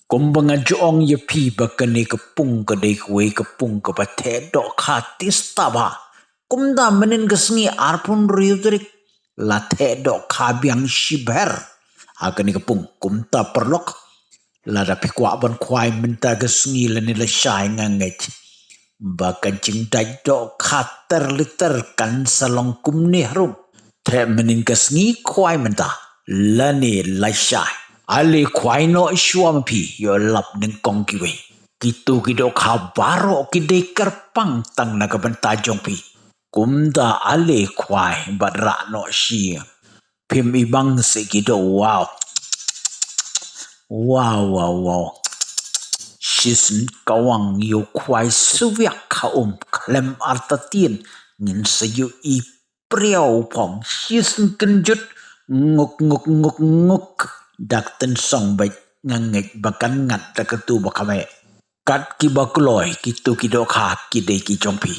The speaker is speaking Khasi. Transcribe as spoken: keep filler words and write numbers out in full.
Kumba nga ju ong ïa phi ba kane ka pung ka dei kawei ka pung kaba theh dohkha tista bha. Kumta mynnin ka sngi arphew hynriew tarik la theh dohkha biang shibher ha kane ka pung. Kumta paralok, lada phi kwah ban khwai mynta ka sngi lane lashai, nga ngeit ba ka jingdait dohkha ter liter kan sa long kumne harum. Theh mynnin ka sngi, khwai mynta lane lashai. Ale khwai noh shuwa ma phi, ïoh lap nyngkong kiwei. Kito ki dohkha baroh ki dei kyrpang tang na ka bynta jong phi. Kumta ale khwai bad rah noh shi. Phim ibang se ki doh. Wow. Wow, wow, wow. Shisien kawang ïoh khwai swiak ha um khlem artatien. Ngin sa ïoh i priaw phong. Shisien kynjut. Nguk, nguk, nguk, nguk. Dak ten song bad nga ngeit ba kan ngat da katu ba kame. Kat kiba kloi kito ki dohkha ki dei ki jong phi.